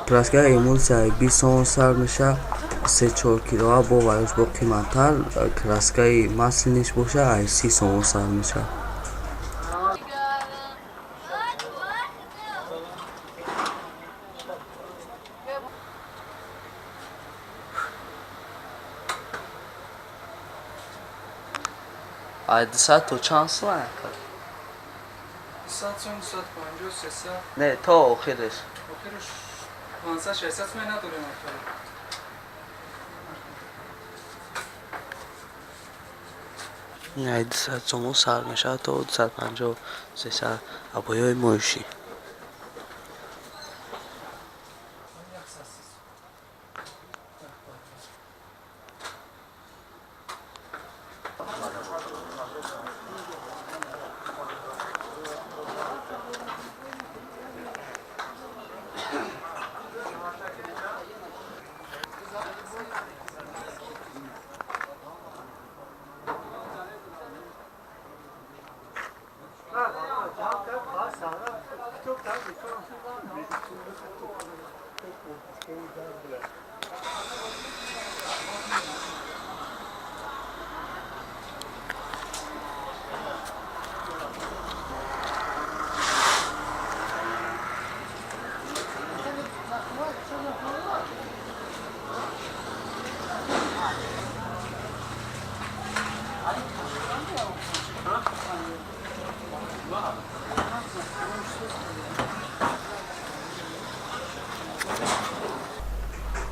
Краскаи эмулсияи 20 сомон сар меша, 3-4 килоа бо ваёш бо қиматтар, краскаи маслиниш боша ай 30 сомон сар меша. Ай 200 то чанд сом ака? 200 сом, 250, 300. Не, то охираш. Охираш 500-600 сом надорем охир. Ай 200 сомон сар мешавад то 250, 300 абоёи моишӣ.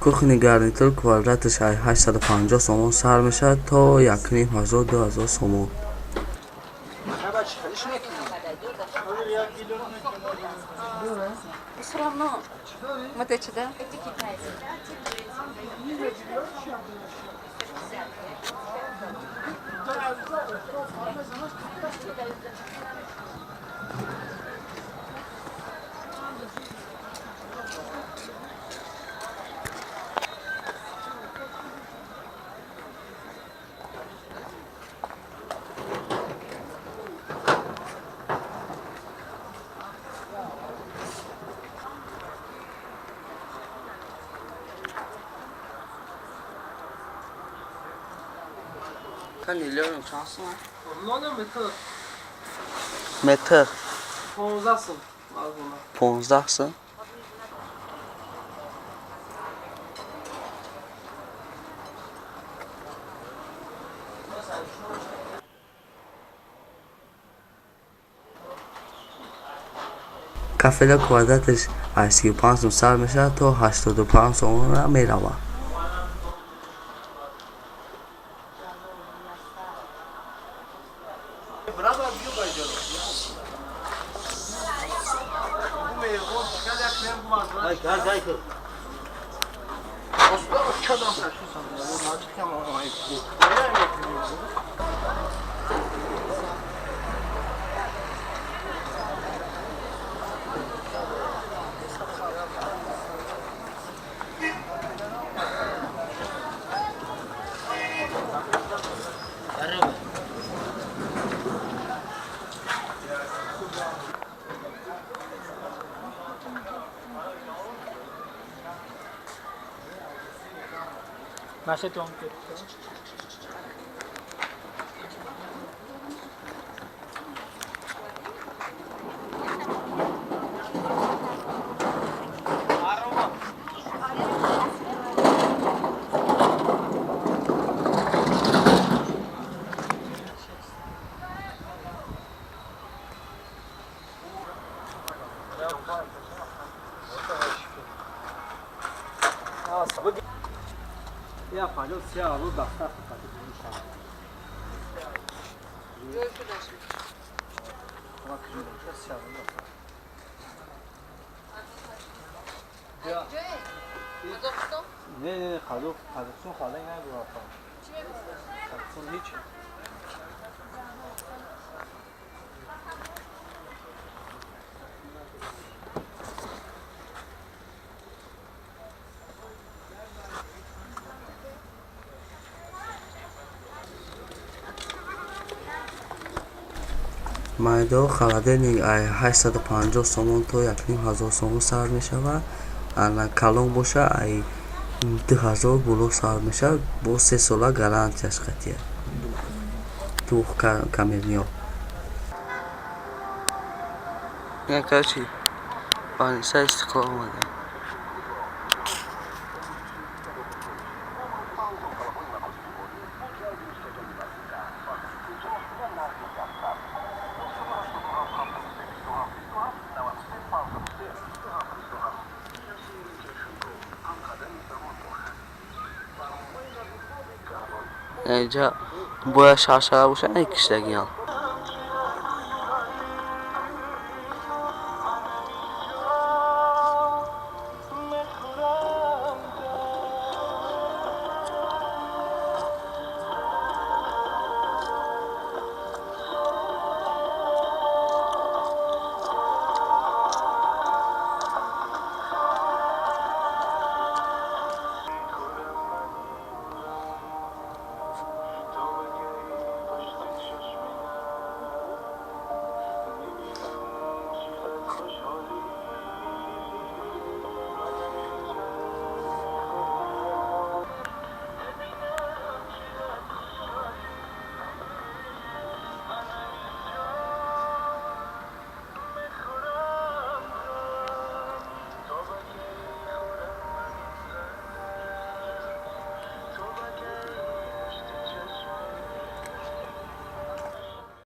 Кухни гарнитур квадраташ 850 сомон сар мешавад то 1500-2000 сомон. Все равно. Вот эти, да? 看你溜有长是吗？ Метр. Метр. 15 сом. 15 сом. Кафеля квадраташ аз 35 сом сар мешавад то 85 сомонро меравад. Не, Қазоқистон халай набуд. Қазоқистон ҳеч. Майдао холодильник ай 850 сомон то 1500 сомон сар мешавад. Ана калон боша ай 2000 боло сар мешавад, бо 3 сола гарантияш қатъия. Двухкамерниё. Ина короче, больница Истиқлол омада. Инҷа бояд шаршара бошад, не киштагиам.